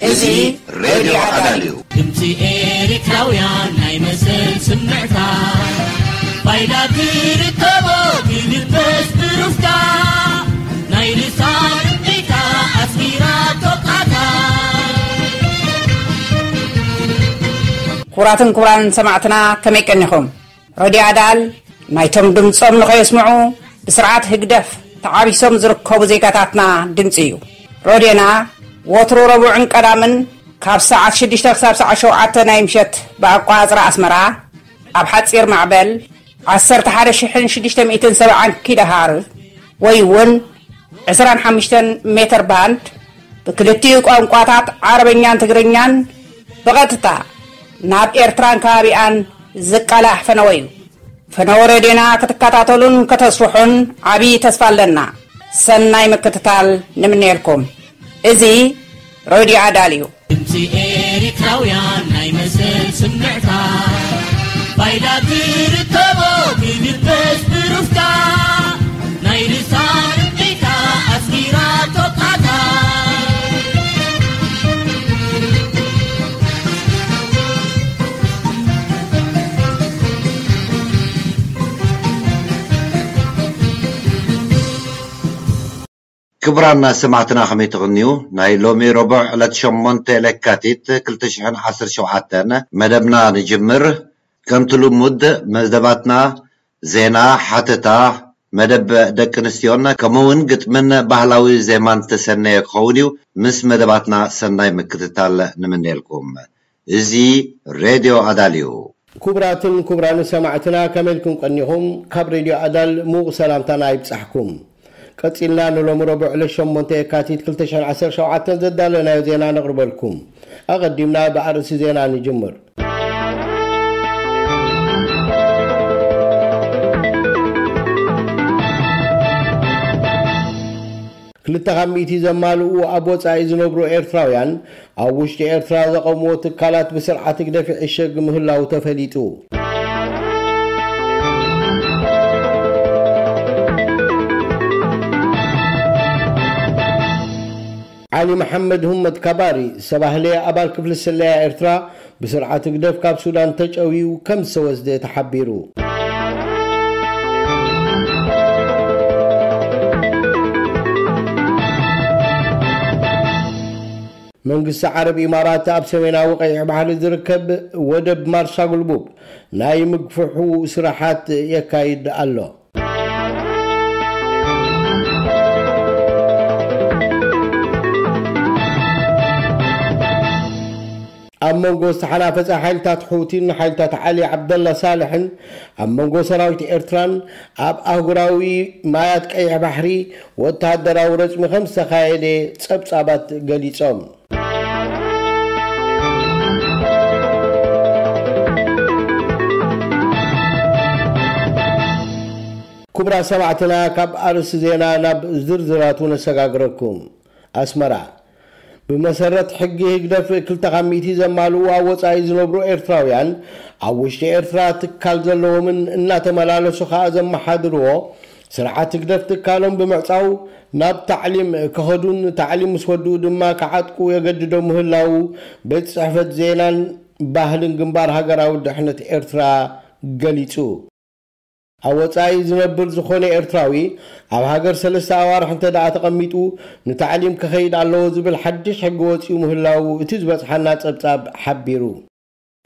እዚ ሬድዮ ኣዳል እዩ። ድምፂ ኤሪትራውያን ናይ መሰል ስምዕታ ፋይዳ ትርከቦ ትልበስ ብሩፍታ ናይ ልሳን እምቢታ ኣስሚራ ቶቃታ። ክቡራትን ክቡራንን ሰማዕትና ከመይ ቀኒኹም? ረድዮ ኣዳል ናይቶም ድምጾም ንኸየስምዑ ብስርዓት ህግደፍ ተዓቢሶም ዝርከቡ ዜጋታትና ድምጺ እዩ። ረድዮና ወትሩ ረቡዕን ቀዳምን ካብ ሰዓት ሽዱሽተ ክሳብ ሰዓት ሸውዓተ ናይ ምሸት ብኣቋጽራ ኣስመራ ኣብ ሓጺር ማዕበል ዓሰርተ ሓደ ሽሕን ሽዱሽተ ሚእትን ሰብዓን ኪሎ ሃርዝ ወይ እውን ዕስራን ሓሙሽተን ሜትር ባንድ ብክልቲኡ ቋንቋታት ዓረበኛን ትግርኛን ብቐጥታ ናብ ኤርትራን ከባቢኣን ዝቃላሕ ፈነወ እዩ። ፈነወ ሬድዮና ክትከታተሉን ከተስፍሑን ዓብዪ ተስፋ ኣለና። ሰናይ ምክትታል ንምነየልኩም። እዚ ሬድዮ ኣዳል እዩ። ድምፂ ኤሪትራውያን ናይ መሰል ስምዕታ ፋይዳ ትርከቦ ብልበስ ብሩፍታ ናይ ልሳን እምቢታ ኣስጊራ ቶቃታ። ክቡራን ሰማዕትና ከመይ ትቕንዩ? ናይ ሎሚ ረቡዕ ዕለት ሸሞንተ ለካቲት ክልተ ሽሕን ዓሰርተ ሸውዓተን መደብና ንጅምር። ከምቲ ልሙድ መደባትና ዜና፣ ሓተታ፣ መደብ ደቂ ኣንስትዮን ከምኡ እውን ግጥምን ባህላዊ ዜማን ዝተሰነየ ክኸውን እዩ። ምስ መደባትና ሰናይ ምክትታል ንምነየልኩም። እዚ ሬድዮ ኣዳል እዩ። ክቡራትን ክቡራን ሰማዕትና ከመይ ኢልኩም ቀኒኹም? ካብ ሬድዮ ኣዳል ምዉቕ ሰላምታና ይብጻሕኩም። ቀጺልና ንሎሚ ረቡዕ ዕለት ሸሞንተ የካቲት ክልተ ሽሕን ዓሰርተ ሸውዓተን ዘዳለናዮ ዜና ነቕርበልኩም። ኣቐዲምና ብኣርእስቲ ዜና ንጅምር። ክልተ ካብ ሚእቲ ዘማልኡ ኣብ ወጻኢ ዝነብሩ ኤርትራውያን ኣብ ውሽጢ ኤርትራ ዘቐምዎ ትካላት ብስርዓት ህግደፍ ይዕሸግ ምህላዉ ተፈሊጡ። ዓሊ መሓመድ ሁመድ ካባሪ፣ ሰባህለ ኣባል ክፍሊ ስለያ ኤርትራ፣ ብስርዓት ህግደፍ ካብ ሱዳን ተጨውዩ ከም ዝተወስደ ተሓቢሩ። መንግስቲ ዓረብ ኢማራት ኣብ ሰሜናዊ ቀይሕ ባሕሪ ዝርከብ ወደብ ማርሻ ጉልቡብ ናይ ምግፍሑ ስራሓት የካይድ ኣሎ። ኣብ መንጎ ዝተሓናፈጸ ሓይልታት ሑቲን ሓይልታት ዓሊ ዓብደላ ሳልሕን ኣብ መንጎ ሰራዊት ኤርትራን ኣብ ኣህጉራዊ ማያት ቀይሕ ባሕሪ ወተሃደራዊ ረጽሚ ከም ዝተኻየደ ጸብጻባት ገሊጾም። ክቡራት ሰማዕትና፣ ካብ ኣርእስቲ ዜና ናብ ዝርዝራቱ ነሰጋግረኩም። ኣስመራ። ብመሰረት ሕጊ ህግደፍ፣ ክልተ ካብ ሚእቲ ዘማልኡ ኣብ ወጻኢ ዝነብሩ ኤርትራውያን ኣብ ውሽጢ ኤርትራ ትካል ዘለዎምን እናተመላለሱ ከኣ ዘመሓድርዎ ስርዓት ህግደፍ ትካሎም ብምዕጻው ናብ ታዕሊም ክኸዱን ታዕሊም ምስ ወድኡ ድማ ክዓጥቁ የገድዶም ምህላዉ ቤት ጽሕፈት ዜናን ባህልን ግንባር ሃገራዊ ድሕነት ኤርትራ ገሊጹ። ኣብ ወጻኢ ዝነብር ዝኾነ ኤርትራዊ ኣብ ሃገር ሰለስተ ኣዋርሕ እንተ ደኣ ተቐሚጡ ንታዕሊም ክኸይድ ኣለዎ ዝብል ሓድሽ ሕጊ ወጺኡ ምህላዉ እቲ ዝበጽሓና ጸብጻብ ሓቢሩ።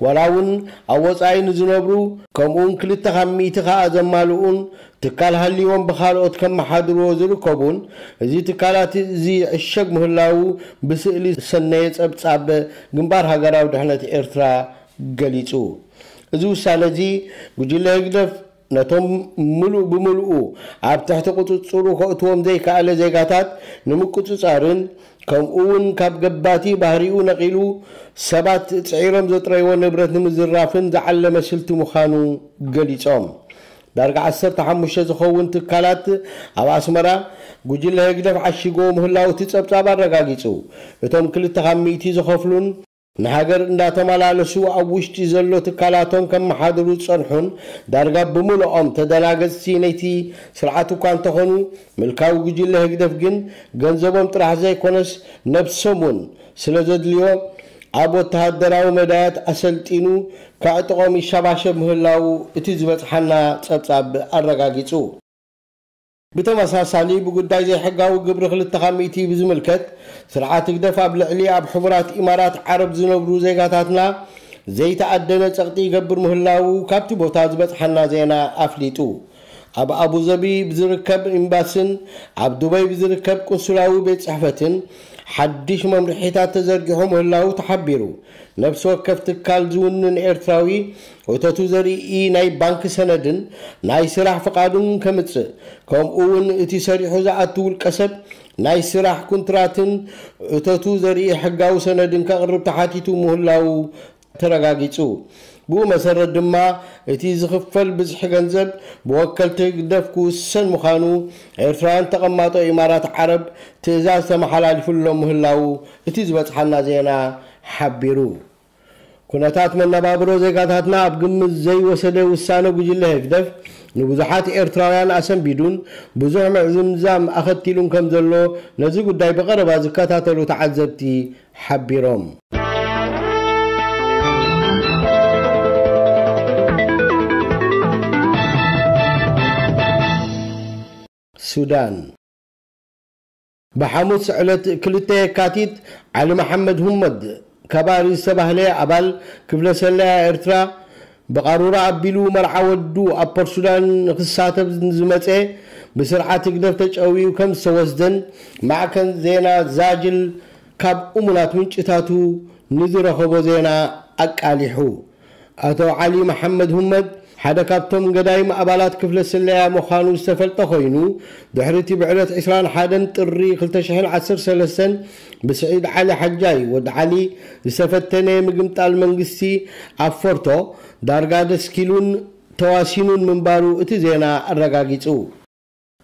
ዋላ እውን ኣብ ወጻኢ ንዝነብሩ ከምኡውን ክልተ ካብ ሚእቲ ከኣ ዘማልኡን ትካል ሃልይዎም ብኻልኦት ከመሓድርዎ ዝርከቡን እዚ ትካላት እዚ ይዕሸግ ምህላዉ ብስእሊ ዝሰነየ ጸብጻብ ግንባር ሃገራዊ ድሕነት ኤርትራ ገሊጹ። እዚ ውሳነ እዚ ጉጅለ ህግደፍ ነቶም ምሉእ ብምሉኡ ኣብ ትሕቲ ቁጽጽሩ ከእትዎም ዘይከኣለ ዜጋታት ንምቁጽጻርን ከምኡ እውን ካብ ገባቲ ባህሪኡ ነቒሉ ሰባት ጽዒሮም ዘጥረይዎ ንብረት ንምዝራፍን ዝዓለመ ስልቲ ምዃኑ ገሊጾም። ዳርጋ ዓሰርተ ሓሙሽተ ዝኸውን ትካላት ኣብ ኣስመራ ጉጅለ ህግደፍ ዓሺጎ ምህላው እቲ ጸብጻብ ኣረጋጊጹ። እቶም ክልተ ካብ ሚእቲ ዝኸፍሉን ንሃገር እንዳተመላለሱ ኣብ ውሽጢ ዘሎ ትካላቶም ከመሓድሩ ዝጸንሑን ዳርጋ ብምልኦም ተደናገጽቲ ነይቲ ስርዓት እኳ እንተኾኑ፣ ምልካዊ ጉጅለ ህግደፍ ግን ገንዘቦም ጥራሕ ዘይኮነስ ነብሶም እውን ስለ ዘድልዮ ኣብ ወተሃደራዊ መዳያት ኣሰልጢኑ ከዕጥቖም ይሻባሸብ ምህላዉ እቲ ዝበጽሓና ጸብጻብ ኣረጋጊጹ። ብተመሳሳሊ ብጉዳይ ዘይሕጋዊ ግብሪ ክልተ ካብ ሚእቲ ብዝምልከት ስርዓት ህግደፍ ኣብ ልዕሊ ኣብ ሕቡራት ኢማራት ዓረብ ዝነብሩ ዜጋታትና ዘይተኣደነ ጸቕጢ ይገብር ምህላዉ ካብቲ ቦታ ዝበጽሓና ዜና ኣፍሊጡ። ኣብ ኣቡዘቢ ብዝርከብ ኤምባስን ኣብ ዱበይ ብዝርከብ ቅንሱላዊ ቤት ጽሕፈትን ሓድሽ መምርሒታት ተዘርጊሑ ምህላዉ ተሓቢሩ። ነፍሲ ወከፍ ትካል ዝውንን ኤርትራዊ እቶቱ ዘርኢ ናይ ባንክ ሰነድን ናይ ስራሕ ፍቓዱን ከምጽእ፣ ከምኡ እውን እቲ ሰሪሑ ዝኣቱ ውልቀ ሰብ ናይ ስራሕ ኩንትራትን እቶቱ ዘርኢ ሕጋዊ ሰነድን ከቕርብ ተሓቲቱ ምህላዉ ተረጋጊጹ። ብኡ መሰረት ድማ እቲ ዝኽፈል ብዝሒ ገንዘብ ብወከልቲ ህግደፍ ክውሰን ምዃኑ ኤርትራውያን ተቐማጦ ኢማራት ዓረብ ትእዛዝ ተመሓላሊፉሎም ምህላዉ እቲ ዝበጽሓና ዜና ሓቢሩ። ኩነታት መነባብሮ ዜጋታትና ኣብ ግምት ዘይወሰደ ውሳነ ጉጅለ ህግደፍ ንብዙሓት ኤርትራውያን ኣሰንቢዱን ብዙሕ ምዕዝምዛም ኣኸቲሉን ከም ዘሎ ነዚ ጉዳይ ብቐረባ ዝከታተሉ ተዓዘብቲ ሓቢሮም። ሱዳን። ብሓሙስ ዕለት ክልተ የካቲት ዓሊ መሓመድ ሁመድ ከባሪ ዝተባህለ ኣባል ክፍለ ሰለያ ኤርትራ ብቓሩራ ኣቢሉ መርዓ ወዱ ኣብ ፖርት ሱዳን ንክሳተፍ ዝመጸ ብስርዓት ህግደፍ ተጨውዩ ከም ዝተወስደን ማዕከን ዜና ዛጅል ካብ እሙናት ምንጭታቱ ንዝረኸቦ ዜና ኣቃሊሑ። ኣቶ ዓሊ መሓመድ ሁመድ ሓደ ካብቶም ገዳይም ኣባላት ክፍለ ስለያ ምዃኑ ዝተፈልጠ ኮይኑ፣ ድሕሪ እቲ ብዕለት ዕስራን ሓደን ጥሪ ክልተ ሽሕን ዓሰርተ ሰለስተን ብስዒድ ዓሊ ሓጃይ ወዲ ዓሊ ዝተፈተነ ምግምጣል መንግስቲ ኣብ ፎርቶ ዳርጋ ደስኪሉን ተዋሲኑን ምንባሩ እቲ ዜና ኣረጋጊጹ።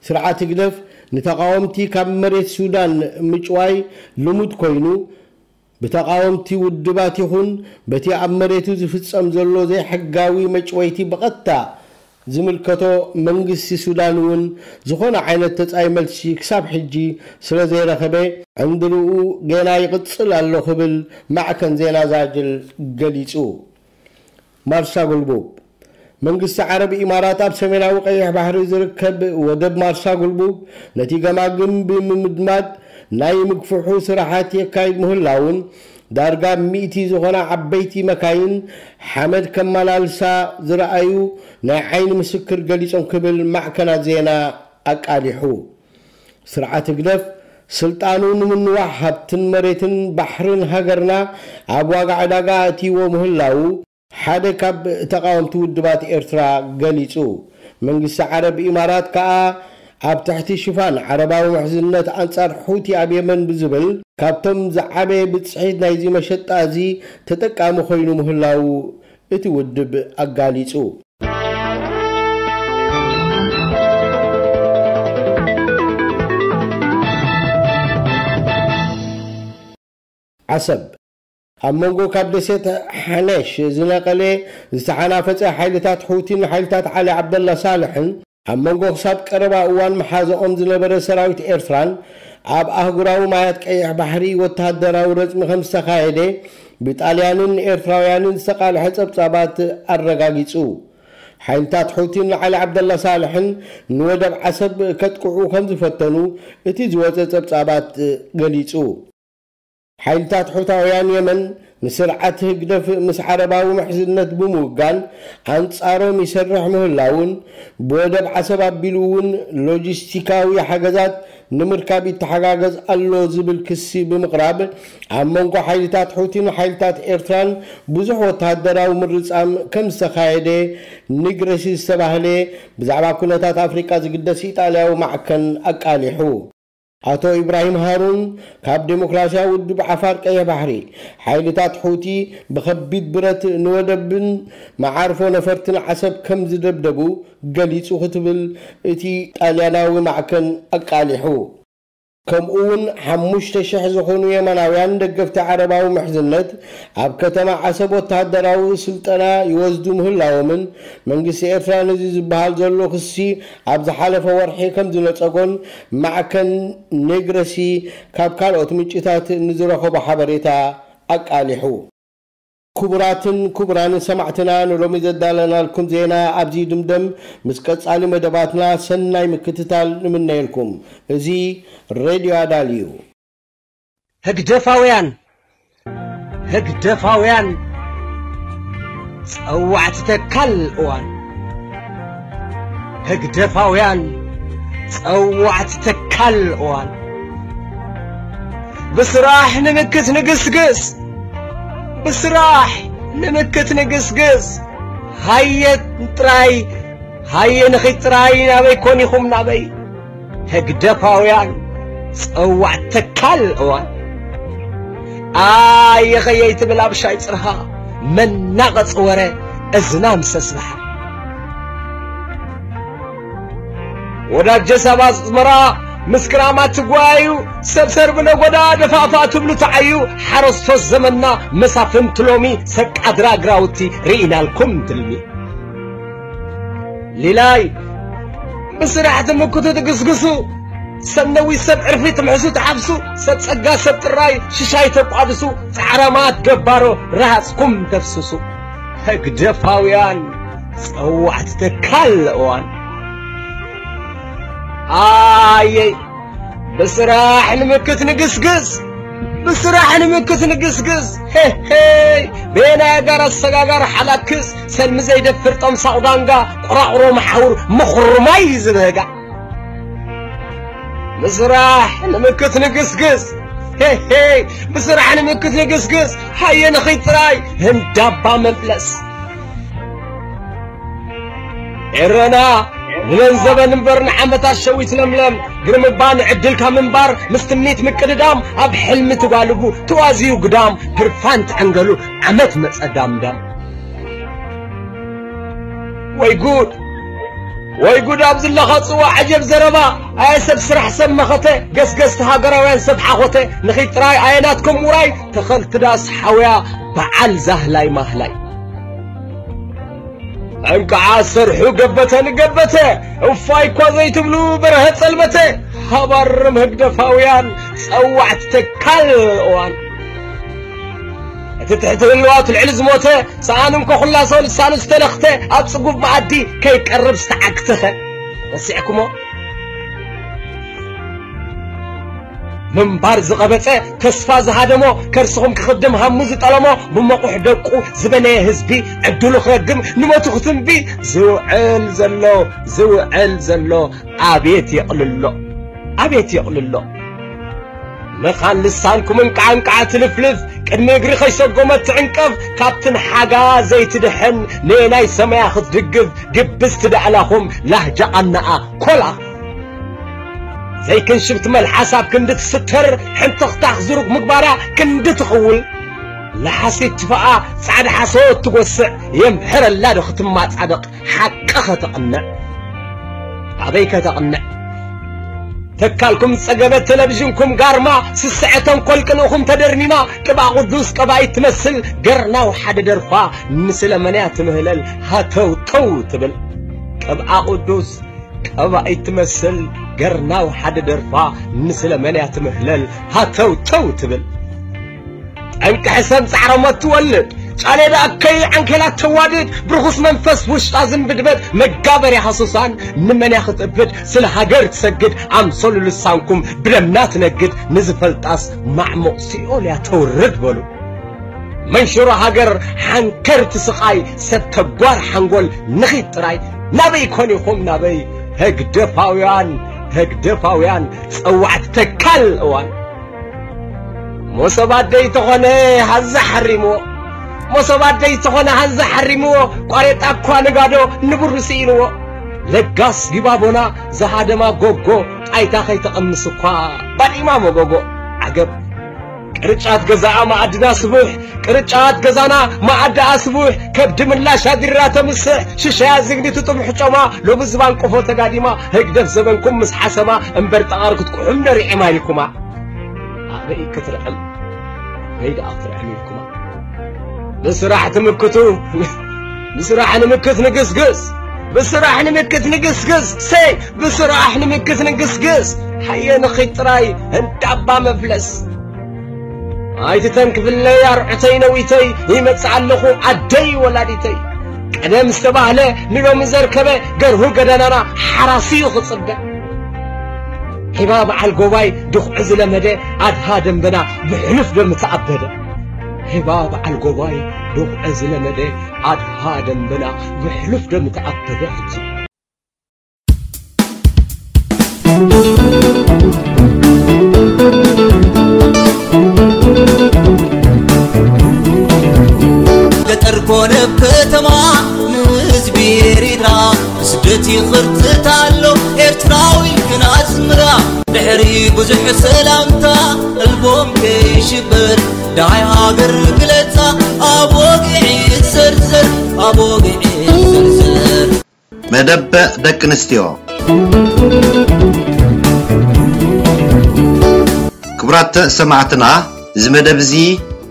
ስርዓት ህግደፍ ንተቓወምቲ ካብ መሬት ሱዳን ምጭዋይ ልሙድ ኮይኑ፣ ብተቓወምቲ ውድባት ይኹን በቲ ኣብ መሬቱ ዝፍጸም ዘሎ ዘይሕጋዊ መጭወይቲ ብቐጥታ ዝምልከቶ መንግስቲ ሱዳን እውን ዝኾነ ዓይነት ተጻይ መልሲ ክሳብ ሕጂ ስለ ዘይረኸበ፣ ዕንድርኡ ገና ይቕጽል ኣሎ ክብል ማዕከን ዜና ዛጅል ገሊጹ። ማርሳ ጉልቡብ። መንግስቲ ዓረብ ኢማራት ኣብ ሰሜናዊ ቀይሕ ባሕሪ ዝርከብ ወደብ ማርሳ ጉልቡብ ነቲ ገማግም ብምምድማድ ናይ ምግፍሑ ስራሓት የካይድ ምህላውን፣ ዳርጋ ሚእቲ ዝኾና ዓበይቲ መካይን ሓመድ ከመላልሳ ዝረኣዩ ናይ ዓይኒ ምስክር ገሊጾም ክብል ማዕከናት ዜና ኣቃሊሑ። ስርዓት ህግደፍ ስልጣኑ ንምንዋሕ ሃብትን መሬትን ባሕርን ሃገርና ኣብ ዋጋ ዕዳጋ ኣእትይዎ ምህላዉ ሓደ ካብ ተቓወምቲ ውድባት ኤርትራ ገሊጹ። መንግስቲ ዓረብ ኢማራት ከኣ ኣብ ትሕቲ ሽፋን ዓረባዊ ምሕዝነት ኣንጻር ሑቲ ኣብ የመን ብዝብል ካብቶም ዝዓበየ ብጽሒት ናይዚ መሸጣ እዚ ተጠቃሚ ኮይኑ ምህላዉ እቲ ውድብ ኣጋሊጹ። ዓሰብ። ኣብ መንጎ ካብ ደሴት ሓነሽ ዝነቐለ ዝተሓናፈጸ ሓይልታት ሑቲን ሓይልታት ዓሊ ዓብደላ ሳልሕን ኣብ መንጎ ክሳብ ቀረባ እዋን መሓዘኦም ዝነበረ ሰራዊት ኤርትራን ኣብ ኣህጉራዊ ማያት ቀይሕ ባሕሪ ወተሃደራዊ ረጽሚ ከም ዝተኻየደ ብጣልያንን ኤርትራውያንን ዝተቓልሐ ጸብጻባት ኣረጋጊጹ። ሓይልታት ሑቲን ዓሊ ዓብደላ ሳልሕን ንወደብ ዓሰብ ከጥቅዑ ከም ዝፈተኑ እቲ ዝወጸ ጸብጻባት ገሊጹ። ሓይልታት ሑታውያን የመን ንስርዓት ህግደፍ ምስ ዓረባዊ ምሕዝነት ብምውጋን ኣንጻሮም ይሰርሕ ምህላውን ብወደብ ዓሰብ ኣቢሉ እውን ሎጂስቲካዊ ሓገዛት ንምርካብ ይተሓጋገዝ ኣሎ ዝብል ክሲ ብምቕራብ ኣብ መንጎ ሓይልታት ሑቲን ሓይልታት ኤርትራን ብዙሕ ወተሃደራዊ ምርጻም ከም ዝተኻየደ ንግረሲ ዝተባህለ ብዛዕባ ኩነታት ኣፍሪቃ ዝግደስ ኢጣልያዊ ማዕከን ኣቃሊሑ። ኣቶ ኢብራሂም ሃሩን ካብ ዴሞክራሲያዊ ውድብ ዓፋር ቀይሕ ባሕሪ፣ ሓይልታት ሑቲ ብኸቢድ ብረት ንወደብን መዓርፎ ነፈርትን ዓሰብ ከም ዝደብደቡ ገሊጹ ክትብል እቲ ጣልያናዊ ማዕከን ኣቃሊሑ። ከምኡ እውን ሓሙሽተ ሽሕ ዝኾኑ የመናውያን ደገፍቲ ዓረባዊ ምሕዝነት ኣብ ከተማ ዓሰብ ወተሃደራዊ ስልጠና ይወስዱ ምህላዎምን መንግስቲ ኤርትራ ነዚ ዝበሃል ዘሎ ክሲ ኣብ ዝሓለፈ ወርሒ ከም ዝነጸጎን ማዕከን ኔግረሲ ካብ ካልኦት ምንጭታት ንዝረኸቦ ሓበሬታ ኣቃሊሑ። ክቡራትን ክቡራንን ሰማዕትና፣ ንሎሚ ዘዳለናልኩም ዜና ኣብዚ ይድምደም። ምስ ቀጻሊ መደባትና ሰናይ ምክትታል ንምነየልኩም። እዚ ሬድዮ ኣዳል እዩ። ህግደፋውያን፣ ህግደፋውያን ጸዋዕቲ ተካል እዋን። ህግደፋውያን ጸዋዕቲ ተካል እዋን። ብስራሕ ንምክት ንግስግስ፣ ብስራሕ ንምክት ንግስግስ። ሃየ ጥራይ፣ ሃየ ንኺድ ጥራይ፣ ናበይ ኮን ኢኹም ናበይ? ህግደፋውያን ጸዋዕቲ ተካል እዋን። ኣየ ኸየይ ትብል ኣብ ሻይ ጽርሃ፣ መናቐጽ ወረ እዝና ምስ ኣስብሓ። ወዳጀ ሳባ ኣስመራ ምስ ክራማት ትጓዩ፣ ሰብ ሰርቢ ነጎዳ ደፋፋ ትብሉ ተዓዩ፣ ሓረስቶት ዘመንና መሳፍንቲ ሎሚ ሰቃድራ ግራውቲ ርኢናልኩም ትልሚ። ሊላይ ብስራሕ ትምክቱ ትግስግሱ፣ ሰብ ነዊት ሰብ ዕርፊ ትምሕሱ ትሓፍሱ፣ ሰብ ጸጋ ሰብ ጥራይ ሽሻይ ተቋድሱ፣ ጻዕራማት ገባሮ ረሃጽኩም ተፍስሱ። ህግደፋውያን ጸዋዕቲ ተካል እዋን። ኣየይ ብስራሕ ንምክት ንግስግስ፣ ብስራሕ ንምክት ንግስግስ። ሄሄይ በየናይ ኣጋር ኣሰጋጋር ሓላክስ፣ ሰልሚ ዘይደፍር ጠምሳቕ ዳንጋ፣ ቆራቑሮ መሓውር ምኹርማይ ዝብህጋ። ብስራሕ ንምክት ንግስግስ፣ ሄሄይ ብስራሕ ንምክት ንግስግስ። ሃየ ንኺድ ጥራይ ህንዳባ መፍለስ። ኤረና ንመንዘበን እምበር ንዓመታት ሸዊት ለምለም። ግርምባ ንዕድልካ ምንባር ምስ ትምኒት ምቅድዳም። ኣብ ሕልሚ ትጓልቡ ትዋዝዩ ግዳም። ህርፋን ትዕንገሉ ዓመት መጸ ዳምዳም። ወይ ጉድ ወይ ጉድ፣ ኣብዚ ለኻ ጽዋ ዓጀብ ዘረባ። ኣየ ሰብ ስራሕ ሰብ መኸተ፣ ገስገስቲ ሃገራውያን ሰብ ሓኾተ። ንኺድ ጥራይ ኣየ ናትኩም ውራይ፣ ተኸልቲ ዳስ ሓውያ በዓል ዛህላይ ማህላይ። እንቅዓ ሰርሑ ገበተ ንገበተ፣ እፋይ እኳ ዘይትብሉ በርሀ ጸልመተ። ሃባርም ህግደፋውያን ጸዋዕቲ ተካል እዋን። እቲ ትሕቲ ህልዋቱ ልዕሊ ዝሞተ፣ ሰኣን እንኮ ኩላሶ ልሳኑ ዝተለኽተ፣ ኣብ ጽጉብ መኣዲ ከይቀርብ ዝተዓግተኸ። ረሲዕኩሞ? ምንባር ዝቐበጸ፣ ተስፋ ዝሃደሞ፣ ከርስኹም ክኽድም ሃሙ ዝጠለሞ፣ ብመቑሕ ደቁ ዝበነየ ህዝቢ፣ ዕድሉ ክረግም፣ ንሞቱ ክትንቢ፣ ዝውዕል ዘሎ፣ ዝውዕል ዘሎ፣ ኣቤት የቕልሎ፣ ኣቤት የቕልሎ። መኻን ልሳንኩም እንቃዕንቃዕ ትልፍልፍ፣ ቅድሚ እግሪ ከይሰጎመት ትዕንቀፍ፣ ካብትን ሓጋ ዘይትድሕን፣ ንናይ ሰማያ ክትድግፍ፣ ግብስቲ ዳዕላኹም፣ ላህጃ ቃናኣ ኮላ። ዘይክንሽብቲ መልሓስ ኣብ ክንዲ ትስተር፣ ሕንትኽታኽ ዝሩግ ምግባራ ክንዲ ትኽውል፣ ለሓሲት ትፋኣ ጻዕዳ ሓሶት ትጎስዕ፣ የምሕረላ ዶ ክትማጻደቕ፣ ሓቂ ከተቕንዕ። ኣበይ ከተቕንዕ? ተካልኩም ጸገበት ቴሌቪዥንኩም ጋርማ፣ ስስዐ ተንኮል ቅንእኹም ተደርሚማ፣ ቅብኣ ቅዱስ ቀባኢት ትመስል፣ ገርናው ሓደ ደርፋ፣ ንስለ መን እያ ትምህለል፣ ሃተውተው ትብል። ቅብኣ ቅዱስ ቀባኢት ትመስል፣ ገርናው ሓደ ደርፋ፣ ንስለ መን እያ ትምህለል፣ ሃተውተው ትብል። ጠንቂ ሕሰም ጻዕረ ሞት ትወልድ፣ ጫሌዳ እከይ ዓንኬላት ተዋድድ፣ ብርኹስ መንፈስ ውሽጣ ዝንብድበድ፣ መጋበርያ ሃሱሳን ንመን እያ ክትእብድ፣ ስለ ሃገር ትሰግድ፣ ኣምሰሉ ልሳንኩም ብደምና ትነግድ፣ ንዝፈልጣስ ማዕሙቕ ሲኦል እያ ተውርድ በሉ። መንሽሮ ሃገር ሓንከርቲ ስቓይ፣ ሰብ ተጓር ሓንጎል ንኺድ ጥራይ፣ ናበይ ኮን ኢኹም ናበይ፣ ህግደፋውያን፣ ህግደፋውያን ጸዋዕቲ ተካል እዋን። ሞሶብ ኣደይ ተኾነ ሃዛ ሓሪምዎ፣ ሞሶብ ኣደይ ተኾነ ሃዛ ሓሪምዎ፣ ቋሬጣ እኳ ንጋዶ ንብሩ ስኢንዎ። ለጋስ ጊባቦና ዝሃደማ ጎጎ፣ ጣይታ ከይተቐምስ እኳ ባዲማ መጎጎ። ዓገብ! ቅርጫት ገዛኣ መኣድና ስቡሕ፣ ቅርጫት ገዛና መኣድኣ ስቡሕ፣ ከብዲ ምላሽ ኣድሪራ ተምስሕ፣ ሽሻያ ዝግኒ ትጥብሕ ጮማ፣ ሎሚ ዝባን ቆፎ ተጋዲማ፣ ህግደፍ ዘበንኩም ምስ ሓሰማ፣ እምበር ጠቓር ክትቁሑም ደሪዒማ ኢልኩማ። ኣበይ ክትርዕም? ኣበይ ደኣ ክትርዕም ኢልኩማ? ብስራሕ ትምክቱ፣ ብስራሕ ንምክት ንግስግስ፣ ብስራሕ ንምክት ንግስግስ፣ ሰይ፣ ብስራሕ ንምክት ንግስግስ። ሃየ ንኺድ ጥራይ እንዳባ መፍለስ። ኣይትተንክፍለይ ኣርዑተይ ነዊተይ፣ ይመጽእ ኣለኹ ዓደይ ወላዲተይ። ቀደም ዝተባህለ ንሎሚ ዘርከበ፣ ገርሁ ገደናና ሓራሲ እዩ ክጽበ። ሄባ በዓል ጎባይ ድኹዒ ዝለመደ፣ ኣድሃ ደንበና ብሕሉፍ ደም ተኣበደ። ሄባ በዓል ጎባይ ድኹዒ ዝለመደ፣ ኣድሃ ደንበና ብሕሉፍ ደም ተኣበደ። ሕጂ ገጠር ኮነ ከተማ ንህዝቢ ኤሪትራ ብስደት ይኽርትት ኣሎ ኤርትራዊ ግን ኣስምራ ድሕሪ ብዙሕ ሰላምታ ልቦም ከይሽበር ዳይ ሃገር ግለጻ ኣብ ወግዒ ይዘርዘር ኣብ ወግዒ ይዘርዘር መደብ ደቂ ኣንስትዮ። ክቡራት ሰማዕትና፣ እዚ መደብ እዚ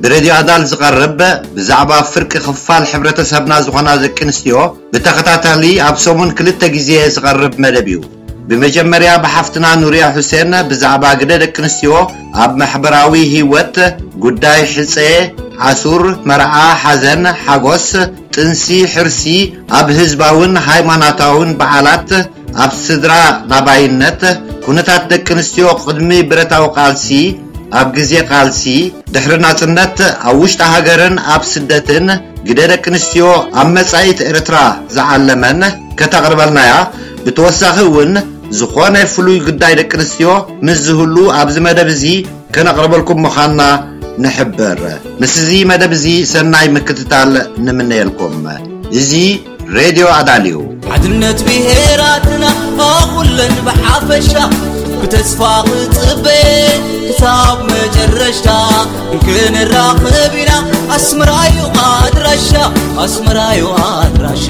ብሬድዮ ኣዳል ዝቐርብ ብዛዕባ ፍርቂ ክፋል ሕብረተሰብና ዝኾና ደቂ ኣንስትዮ ብተኸታታሊ ኣብ ሰሙን ክልተ ግዜ ዝቐርብ መደብ እዩ። ብመጀመርያ ብሓፍትና ኑርያ ሑሴን ብዛዕባ ግደ ደቂ ኣንስትዮ ኣብ ማሕበራዊ ህይወት፣ ጉዳይ ሕጸ፣ ኣሱር፣ መርዓ፣ ሓዘን፣ ሓጎስ፣ ጥንሲ፣ ሕርሲ፣ ኣብ ህዝባውን ሃይማኖታውን በዓላት፣ ኣብ ስድራ ናባይነት፣ ኩነታት ደቂ ኣንስትዮ ቅድሚ ብረታዊ ቃልሲ፣ ኣብ ግዜ ቃልሲ፣ ድሕሪ ናጽነት፣ ኣብ ውሽጢ ሃገርን ኣብ ስደትን፣ ግደ ደቂ ኣንስትዮ ኣብ መጻኢት ኤርትራ ዝዓለመን ከተቕርበልናያ። ብተወሳኺ እውን ዝኾነ ፍሉይ ጉዳይ ደቂ ኣንስትዮ ምስ ዝህሉ ኣብዚ መደብ እዚ ከነቕርበልኩም ምዃንና ንሕብር። ምስዚ መደብ እዚ ሰናይ ምክትታል ንምነየልኩም። እዚ ሬድዮ ኣዳል እዩ። ሓድነት ብሄራትና ኣኹለን ብሓፈሻ ብተስፋ ክጽበ ክሳብ መጨረሽታ ክንራኸብ ኢና ኣስመራዩ ኣድራሻ ኣስመራዩ ኣድራሻ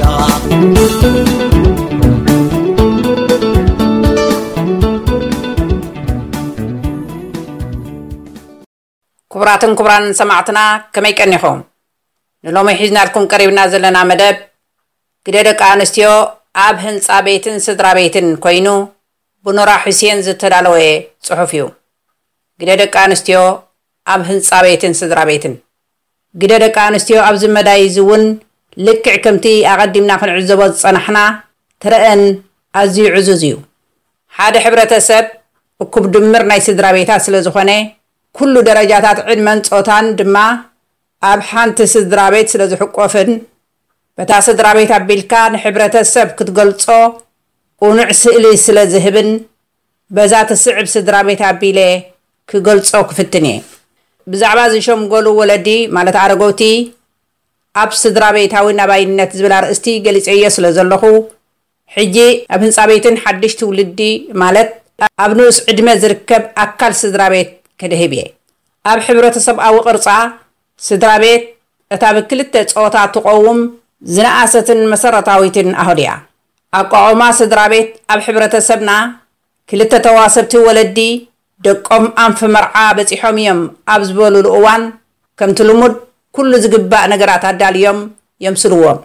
ክቡራትን ክቡራን ሰማዕትና ከመይ ቀኒኹም? ንሎሚ ሒዝናልኩም ቀሪብና ዘለና መደብ ግደ ደቂ ኣንስትዮ ኣብ ህንጻ ቤትን ስድራ ቤትን ኮይኑ ብኖራ ሑሴን ዝተዳለወ ጽሑፍ እዩ። ግደ ደቂ ኣንስትዮ ኣብ ህንጻ ቤትን ስድራ ቤትን። ግደ ደቂ ኣንስትዮ ኣብዚ መዳይ እዚ እውን ልክዕ ከምቲ ኣቐዲምና ክንዕዘቦ ዝጸናሕና ተረአን ኣዝዩ ዕዙዝ እዩ። ሓደ ሕብረተሰብ እኩብ ድምር ናይ ስድራ ቤታት ስለ ዝኾነ ኩሉ ደረጃታት ዕድመን ጾታን ድማ ኣብ ሓንቲ ስድራ ቤት ስለ ዝሕቆፍን በታ ስድራ ቤት ኣቢልካ ንሕብረተሰብ ክትገልጾ ቁኑዕ ስእሊ ስለ ዝህብን በዛ ትስዕብ ስድራ ቤት ኣቢለ ክገልጾ ክፍትን እየ። ብዛዕባ ዝሸምገሉ ወለዲ ማለት ኣረገውቲ ኣብ ስድራ ቤታዊ ናባይነት ዝብል ኣርእስቲ ገሊጸዮ ስለ ዘለኹ ሕጂ ኣብ ህንጻ ቤትን ሓድሽ ትውልዲ ማለት ኣብ ንኡስ ዕድመ ዝርከብ ኣካል ስድራ ቤት ከድህብ እየ። ኣብ ሕብረተሰብኣዊ ቅርጻ ስድራ ቤት እታ ብክልተ ጾታ ትቐውም ዝነኣሰትን መሰረታዊትን ኣህዱ እያ። ኣቋቑማ ስድራ ቤት ኣብ ሕብረተሰብና ክልተ ተዋሰብቲ ወለዲ ደቆም ኣንፊ መርዓ በጺሖም እዮም ኣብ ዝበሉሉ እዋን ከምቲ ልሙድ ኩሉ ዝግባእ ነገራት ኣዳልዮም የምስልዎም።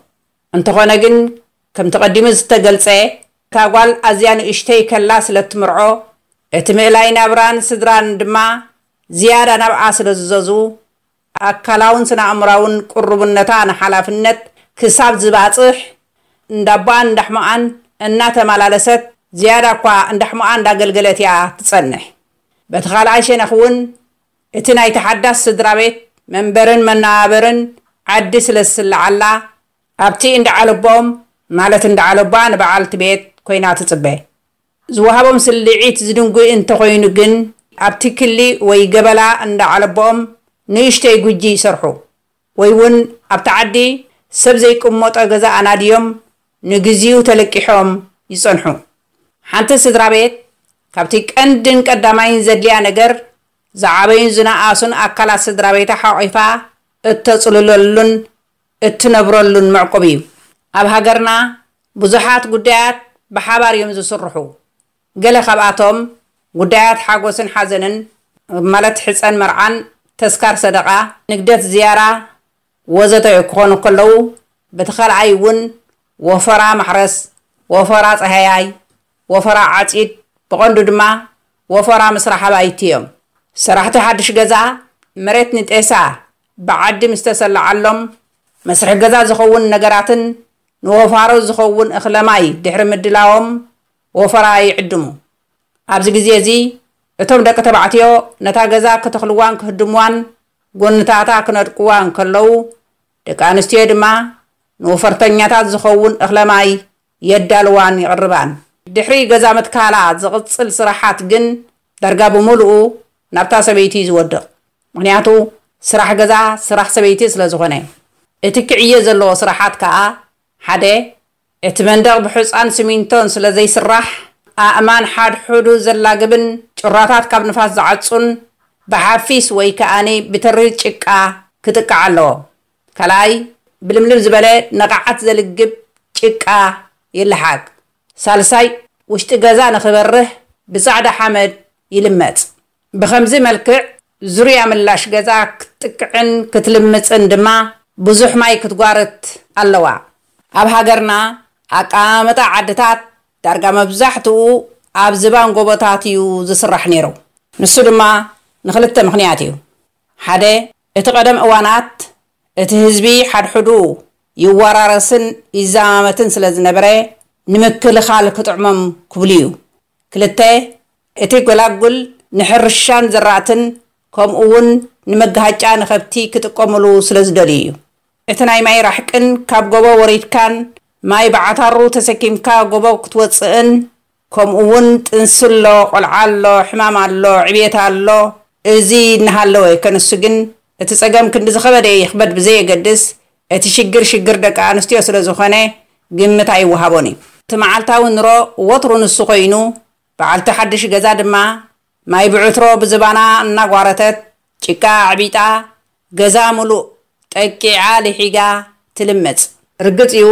እንተኾነ ግን ከምቲ ቀዲሙ ዝተገልጸ እታ ጓል ኣዝያ ንእሽተይ ከላ ስለ እትምርዖ እቲ ምእላይ ናብራን ስድራን ድማ ዝያዳ ናብኣ ስለ ዝዘዙ ኣካላውን ስነ ኣእምራውን ቅሩብነታ ንሓላፍነት ክሳብ ዝባጽሕ እንዳቦኣን እንዳሕሞኣን እናተመላለሰት ዝያዳ እኳ እንዳሕሞኣ እንዳገልገለት እያ ትጸንሕ። በቲ ካልኣይ ሸነኽ እውን እቲ ናይቲ ሓዳስ ስድራ ቤት መንበርን መነባበርን ዓዲ ስለ ዝስልዓላ ኣብቲ እንዳዓለቦኦም ማለት እንዳዓለቦኣ ንበዓልቲ ቤት ኮይና ትጽበ። ዝወሃቦም ስልዒት ዝድንጉይ እንተኾይኑ ግን ኣብቲ ክሊ ወይ ገበላ እንዳዓለቦኦም ንእሽተይ ጉጂ ይሰርሑ ወይ እውን ኣብቲ ዓዲ ሰብ ዘይቅመጦ ገዛ ኣናድዮም ንግዚኡ ተለቂሖም ይጸንሑ። ሓንቲ ስድራ ቤት ካብቲ ቀንድን ቀዳማይን ዘድልያ ነገር ዝዓበዩን ዝነኣሱን ኣካላት ስድራ ቤታ ሓቒፋ እተጽልለሉን እትነብረሉን መዕቆብ እዩ። ኣብ ሃገርና ብዙሓት ጉዳያት ብሓባር እዮም ዝስርሑ። ገለ ካብኣቶም ጉዳያት ሓጎስን ሓዘንን፣ ማለት ሕፀን መርዓን፣ ተስካር ሰደቓ፣ ንግደት ዝያራ ወዘተ ክኾኑ ከለዉ፣ በቲ ካልኣይ እውን ወፈራ ማሕረስ፣ ወፈራ ጸሃያይ፣ ወፈራ ዓጺድ፣ ብቐንዱ ድማ ወፈራ ምስራሕ ኣባይቲ እዮም። ሰራሕቲ ሓድሽ ገዛ መሬት ንጤሳ ብዓዲ ምስ ተሰለዓሎም፣ መስርሒ ገዛ ዝኸውን ነገራትን ንወፋሮ ዝኸውን እኽለ ማይ ድሕሪ ምድላዎም ወፈራ ይዕድሙ። ኣብዚ ግዜ እዚ እቶም ደቂ ተባዕትዮ ነታ ገዛ ክተኽልዋን ክህድምዋን ጎንታታ ክነድቅዋ እንከለዉ፣ ደቂ ኣንስትዮ ድማ ንወፈርተኛታት ዝኸውን እኽለ ማይ የዳልዋን ይቕርባን። ድሕሪ ገዛ ምትካላ ዝቕጽል ስራሓት ግን ዳርጋ ብምሉኡ ናብታ ሰበይቲ እዩ ዝወድቕ። ምኽንያቱ ስራሕ ገዛ ስራሕ ሰበይቲ ስለ ዝኾነ። እቲ ክዕየ ዘለዎ ስራሓት ከኣ፣ ሓደ፣ እቲ መንደቕ ብሑጻን ሲሚንቶን ስለ ዘይስራሕ፣ ኣእማን ሓድሕዱ ዘላግብን ጩራታት ካብ ንፋስ ዝዓጹን ብሓፊስ ወይ ከኣኒ ብተሪር ጭቃ ክጥቃዕ ኣለዎ። ካልኣይ፣ ብልምልም ዝበለ ንቕዓት ዘልግብ ጭቃ ይለሓግ። ሳልሳይ፣ ውሽጢ ገዛ ንኽበርህ ብጻዕዳ ሓመድ ይልመጽ። ብኸምዚ መልክዕ ዙርያ ምላሽ ገዛ ክትጥቅዕን ክትልምጽን ድማ ብዙሕ ማይ ክትጓርት ኣለዋ። ኣብ ሃገርና ኣቀማምጣ ዓድታት ዳርጋ መብዛሕትኡ ኣብ ዝባን ጎቦታት እዩ ዝስራሕ ነይሩ። ንሱ ድማ ንኽልተ ምኽንያት እዩ። ሓደ፣ እቲ ቀደም እዋናት እቲ ህዝቢ ሓድሕዱ ይወራረስን ይዘማመትን ስለ ዝነበረ፣ ንምክልኻል ክጥዕሞም ክብሉ እዩ። ክልተ፣ እቲ ጎላጉል ንሕርሻን ዘራእትን ከምኡ እውን ንመጋሃጫ ንኸብቲ ክጥቀምሉ ስለ ዝደልዩ እዩ። እቲ ናይ ማይ ራሕቅን ካብ ጎቦ ወሪድካን ማይ ብዓታሩ ተሰኪምካ ጎቦ ክትወፅእን፣ ከምኡ እውን ጥንሲ ኣሎ፣ ቆልዓ ኣሎ፣ ሕማም ኣሎ፣ ዕብየት ኣሎ። እዚ እናሃለወ ከንሱ ግን እቲ ፀገም ክንዲ ዝኸበደ ይኽበድ ብዘየገድስ፣ እቲ ሽግር ሽግር ደቂ ኣንስትዮ ስለ ዝኾነ ግምት ኣይወሃቦን እዩ። እቲ መዓልታዊ ኑሮ ወትሩ ንሱ ኮይኑ፣ በዓልቲ ሓድሽ ገዛ ድማ ማይ ብዕትሮ ብዝባና እናጓረተት፣ ጭቃ ኣዕቢጣ፣ ገዛ ምሉእ ጠቂዓ ልሒጋ ትልምጽ። ርግጽ እዩ፣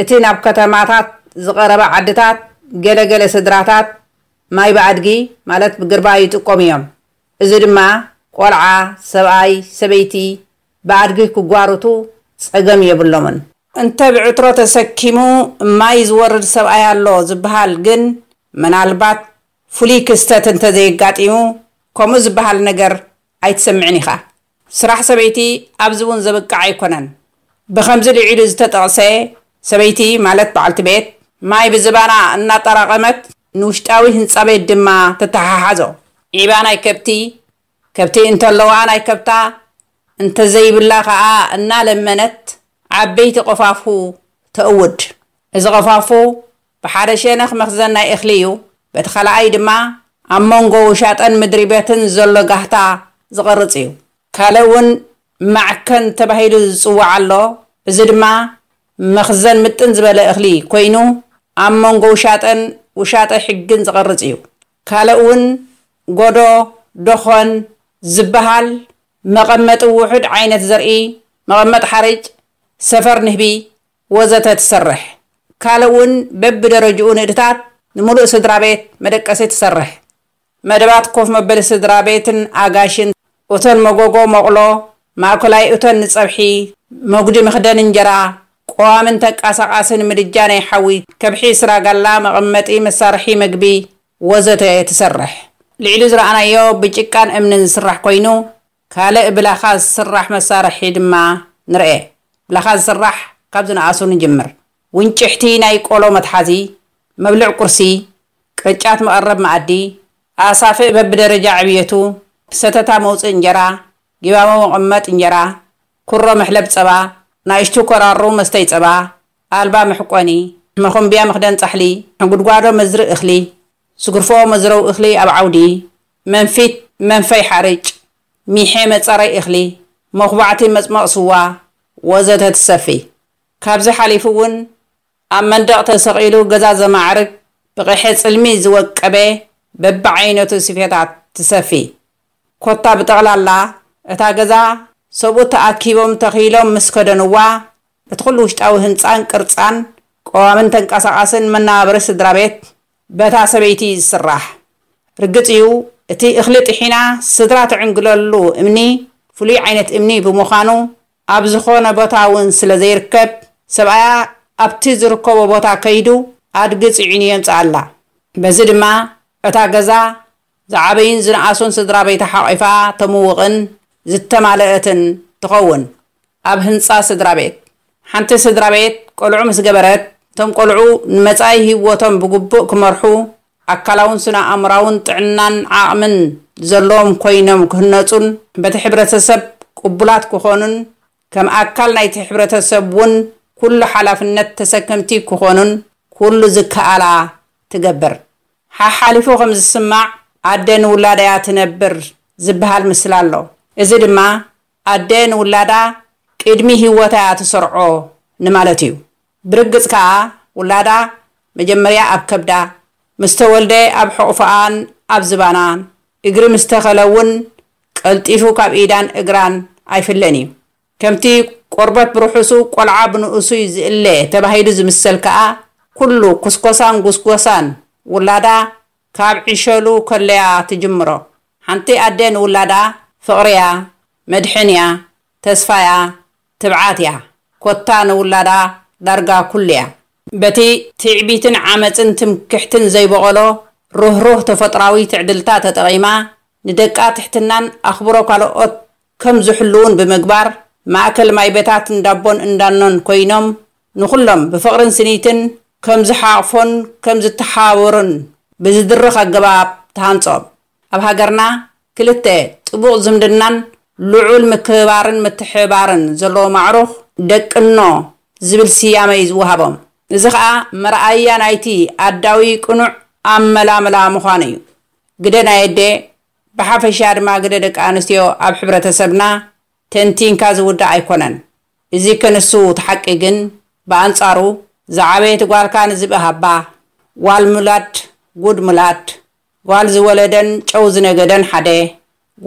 እቲ ናብ ከተማታት ዝቐረበ ዓድታት ገለ ገለ ስድራታት ማይ ብኣድጊ፣ ማለት ብግርባ ይጥቀሙ እዮም። እዚ ድማ ቆልዓ፣ ሰብኣይ፣ ሰበይቲ ብኣድጊ ክጓርቱ ጸገም የብሎምን። እንተ ብዕትሮ ተሰኪሙ ማይ ዝወርድ ሰብኣይ ኣሎ ዝበሃል ግን፣ ምናልባት ፍሉይ ክስተት እንተዘየጋጢሙ፣ ከምኡ ዝበሃል ነገር ኣይትሰምዕን ኢኻ። ስራሕ ሰበይቲ ኣብዚ እውን ዘብቅዕ ኣይኮነን። ብኸምዚ ልዒሉ ዝተጠቕሰ፣ ሰበይቲ ማለት በዓልቲ ቤት፣ ማይ ብዝባና እናጠራቐመት ንውሽጣዊ ህንጻ ቤት ድማ ተተሓሓዞ። ዒባ ናይ ከብቲ፣ ከብቲ እንተለዋ ናይ ከብታ፣ እንተዘይብላ ኸኣ እናለመነት ዓበይቲ ቆፋፉ ተእውድ። እዚ ቆፋፉ ብሓደ ሸነኽ መኽዘን ናይ እኽሊ እዩ፣ በቲ ካልኣይ ድማ ኣብ መንጎ ውሻጠን ምድሪ ቤትን ዘሎ ጋህታ ዝቐርጽ እዩ። ካልእ እውን ማዕከን ተባሂሉ ዝጽዋዕ ኣሎ። እዚ ድማ መኽዘን ምጥን ዝበለ እኽሊ ኮይኑ፣ ኣብ መንጎ ውሻጠን ውሻጠ ሕግን ዝቐርጽ እዩ። ካልእ እውን ጎዶ፣ ዶኾን ዝበሃል መቐመጢ ውሑድ ዓይነት ዘርኢ፣ መቐመጢ ሓርጭ፣ ሰፈር ንህቢ ወዘተ ትሰርሕ። ካልእ እውን በብደረጅኡ ንእድታት ንምሉእ ስድራ ቤት መደቀሲ ትሰርሕ። መደባት ኮፍ መበሊ ስድራ ቤትን ኣጋሽን፣ እቶን መጎጎ መቑሎ፣ ማእከላይ እቶን ንጸብሒ፣ መጉዲ መኽደን እንጀራ፣ ቀዋምን ተንቀሳቓስን ምድጃ ናይ ሓዊ፣ ከብሒ ስራጋላ፣ መቐመጢ መሳርሒ መግቢ ወዘተ ትሰርሕ። ልዕሊ ዝረኣናዮ ብጭቃን እምንን ዝስራሕ ኮይኑ፣ ካልእ ብላኻ ዝስራሕ መሳርሒ ድማ ንርኤ። ብላኻ ዝስራሕ ካብ ዝነኣሱ ንጅምር። ውንጭሕቲ ናይ ቆሎ መትሓዚ፣ መብልዕ ቁርሲ፣ ቅርጫት መቐረብ መኣዲ፣ ኣሳፍእ በብደረጃ ዕብየቱ፣ ሰተታ መውፅእ እንጀራ፣ ጊባቦ መቐመጥ እንጀራ፣ ኩሮ መሕለብ ፀባ፣ ናእሽቱ ኮራሩ መስተይ ፀባ፣ ኣልባ መሕቆኒ፣ መኾምብያ መኽደን ፃሕሊ፣ ጉድጓዶ መዝርእ እኽሊ፣ ስጉርፎ መዝረው እኽሊ ኣብ ዓውዲ፣ መንፊት መንፈይ ሓርጭ፣ ሚሐ መፀረይ እኽሊ፣ መኹባዕቲ መፅመቕ ስዋ ወዘተ ትሰፊ። ካብዚ ሓሊፉ እውን ኣብ መንደቕ ተሰቒሉ ገዛ ዘማዕርግ ብቐሐ ጽልሚ ዝወቀበ በብዓይነቱ ስፌታት ትሰፊ። ኮታ ብጠቕላላ እታ ገዛ ሰብኡት ተኣኪቦም ተኺሎም ምስ ከደንዋ፣ እቲ ኩሉ ውሽጣዊ ህንጻን ቅርጻን ቀዋምን ተንቀሳቓስን መነባብሪ ስድራ ቤት በታ ሰበይቲ እዩ ዝስራሕ። ርግጽ እዩ፣ እቲ እኽሊ ጥሒና ስድራ ትዕንግለሉ እምኒ ፍሉይ ዓይነት እምኒ ብምዃኑ፣ ኣብ ዝኾነ ቦታ እውን ስለ ዘይርከብ፣ ሰብኣያ ኣብቲ ዝርከቦ ቦታ ከይዱ ኣድጊ ጽዒኑ የምጽኣላ። በዚ ድማ እታ ገዛ ዝዓበዩን ዝነኣሱን ስድራ ቤታ ሓቒፋ ተምውቕን ዝተማለአትን ትኸውን። ኣብ ህንጻ ስድራ ቤት፣ ሓንቲ ስድራ ቤት ቆልዑ ምስ ገበረት፣ እቶም ቆልዑ ንመጻኢ ህይወቶም ብግቡእ ክመርሑ፣ ኣካላውን ስነ ኣእምራውን ጥዕናን ዓቕምን ዘለዎም ኮይኖም ክህነጹን፣ በቲ ሕብረተሰብ ቅቡላት ክኾኑን፣ ከም ኣካል ናይቲ ሕብረተሰብ እውን ኩሉ ሓላፍነት ተሰከምቲ ክኾኑን ኩሉ ዝከኣላ ትገብር። ሓሓሊፉ ከም ዝስማዕ፣ ኣደ ንውላዳ እያ ትነብር ዝበሃል ምስላ ኣሎ። እዚ ድማ ኣደ ንውላዳ ቅድሚ ህይወታ እያ ትሰርዖ ንማለት እዩ። ብርግጽ ከኣ ውላዳ መጀመርያ ኣብ ከብዳ፣ ምስ ተወልደ ኣብ ሕቑፎኣን ኣብ ዝባናን፣ እግሪ ምስ ተኸለ እውን ቀልጢፉ ካብ ኢዳን እግራን ኣይፍለን እዩ። ከምቲ ቆርበት ብርሑሱ ቆልዓ ብንኡሱይ ዝእለ ተባሂሉ ዝምሰል ከኣ፣ ኩሉ ኩስኮሳን ጉስጎሳን ውላዳ ካብ ዕሸሉ ከለያ ትጅምሮ። ሓንቲ ኣደ ንውላዳ ፍቕሪያ፣ መድሕንያ፣ ተስፋያ፣ ትብዓት እያ። ኮታ ንውላዳ ዳርጋ ኩሉ እያ። በቲ ትዕቢትን ዓመጽን ትምክሕትን ዘይበቐሎ ርህሩህ ተፈጥራዊ ትዕድልታ ተጠቒማ፣ ንደቃ ትሕትናን ኣኽብሮ ካልኦት ከም ዝሕልውን ብምግባር፣ ማእከል ማይ በታት እንዳቦን እንዳኖን ኮይኖም፣ ንኹሎም ብፍቕርን ስኒትን ከም ዝሓቕፎን ከም ዝተሓባበሩን ብዝድርኽ ኣገባብ ተሃንጾም። ኣብ ሃገርና ክልተ ጥቡቕ ዝምድናን ልዑል ምክብባርን ምትሕብባርን ዘለዎ ማዕሩኽ ደቅኖ ዝብል ስያመ እዩ ዝወሃቦም። እዚ ኸኣ መርኣያ ናይቲ ኣዳዊ ቅኑዕ ኣመላምላ ምዃኑ እዩ። ግደ ናይ ኣደ፣ ብሓፈሻ ድማ ግደ ደቂ ኣንስትዮ ኣብ ሕብረተሰብና ተንቲንካ ዝውዳእ ኣይኮነን። እዚ ክንሱ እቲ ሓቂ ግን፣ ብኣንጻሩ ዝዓበየት ጓልካ ንዝብኢ ሃባ፣ ጓል ሙላድ ጉድ ሙላድ፣ ጓል ዝወለደን ጨው ዝነገደን ሓደ፣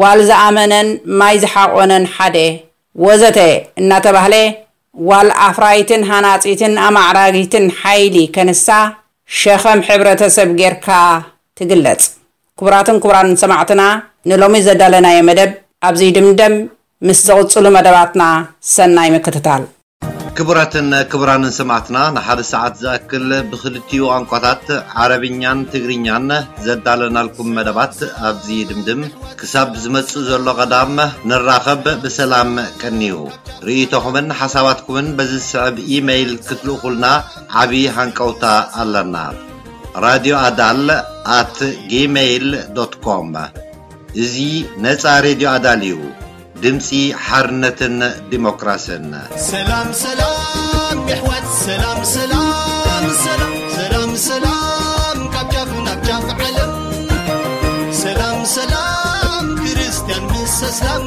ጓል ዝኣመነን ማይ ዝሓቖነን ሓደ፣ ወዘተ እናተባህለ፣ ጓል ኣፍራይትን ሃናጺትን ኣማዕራጊትን ሓይሊ ከንሳ ሸኸም ሕብረተሰብ ጌርካ ትግለጽ። ክቡራትን ክቡራን ሰማዕትና፣ ንሎሚ ዘዳለናዮ መደብ ኣብዚ ይድምደም። ምስ ዘቕጽሉ መደባትና ሰናይ ምክትታል። ክቡራትን ክቡራንን ሰማዕትና፣ ንሓደ ሰዓት ዝኣክል ብኽልቲኡ ቋንቋታት ዓረብኛን ትግርኛን ዘዳለናልኩም መደባት ኣብዚ ይድምድም። ክሳብ ዝመጽእ ዘሎ ቀዳም ንራኸብ፣ ብሰላም ቀንዩ። ርእይቶኹምን ሓሳባትኩምን በዚ ዝስዕብ ኢመይል ክትልእኹልና ዓቢ ሃንቀውታ ኣለና። ራድዮ ኣዳል ኣት ጂሜይል ዶት ኮም። እዚ ነጻ ሬድዮ ኣዳል እዩ። ድምጺ ሓርነትን ዲሞክራስን። ሰላም ሰላም የሕዋት፣ ሰላም ሰላም ሰላም ሰላም ሰላም፣ ካብ ጫፍ ናብ ጫፍ ዓለም። ሰላም ሰላም ክርስትያን ምስ ኣስላም።